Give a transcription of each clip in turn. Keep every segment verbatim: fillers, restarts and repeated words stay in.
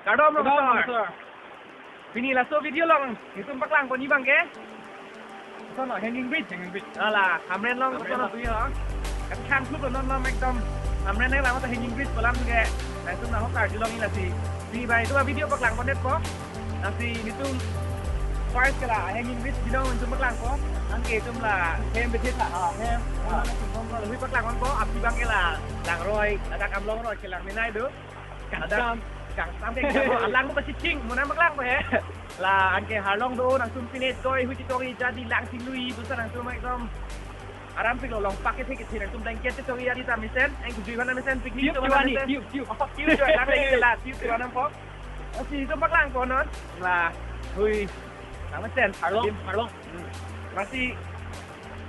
Kardom, Kardom, Professor. Professor. Pini laso video along itum paklang pon abang ke. Koson lo, hanging bridge, hanging bridge. Ala, Hamren along Hamren koson lo along. Tui ho. Kachang thlu konon lo ekdom. Hamren along hanging bridge kolam ke. Nangtum nang ho karjulong lasi. Pini abang itum video paklang pon-etpo. Lasi nelitum first ke la hanging bridge binong nelitum paklang pon. Anke itum la hem bethek tha, ah, hem. Ah. Nelitum paklang ponpo, aphi abang ke la langroi, ladak Amlong roi kelang menei do. Kangsam. Kangsam ke kangsam. Alang mo kachithing, mo nangpaklang pon he. La anke harlong do, nangtum pine toi, huchi tori, jadi lang thing lui, busa nangtum ekdom aram pik lo, long pak ke thek ke thek, nangtum blanket tori, jadi ta mesen, ang kujui mana mesen, picnic Tube to mana kiwani, mesen. Tube, tube. Oh, tube to, lang lagi la, tube to mana po. Oh, si itum paklang pon non. La, hui. Nang mesen. Harlong, harlong. Hmm. Lasi,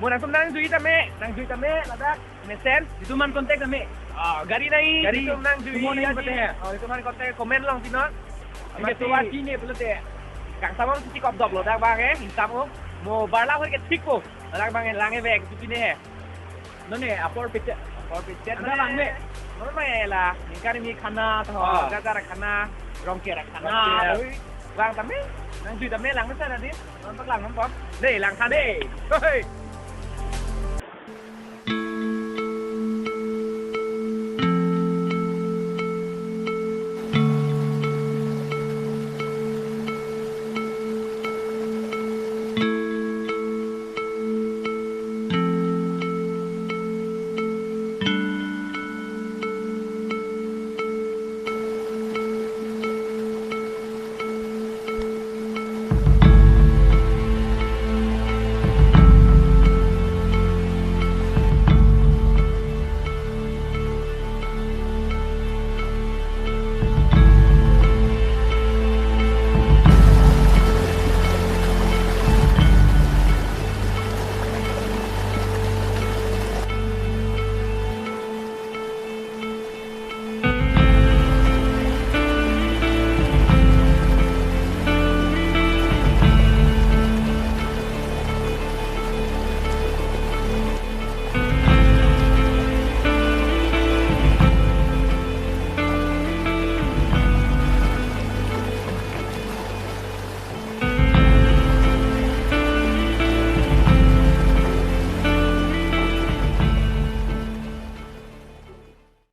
mo nangtum nangjui tame, nangjui tame, ladak mesen. Itum an contact tame. Ah, gari nai. Gari itum nangjui, sumo nai jadi pate. Oh, itum an contact, comment along pinon. Anke lasi tuwa chini pulote. Kangsam si chikop doplo dak abang eh, insam o. Mo barla hoi ke thikpo. Dak abang eh lang eh bag tu pine he. Non ne apor picture. Apor picture. Anda lang me. Non me la. Ningkan mi khana to. Ah. Gajar khana, Rongker khana. Rongker. Oi. Lang tame. Nangjui tame lang mesen adi. Non paklang non pon. Le lang khana. Le. Hoi.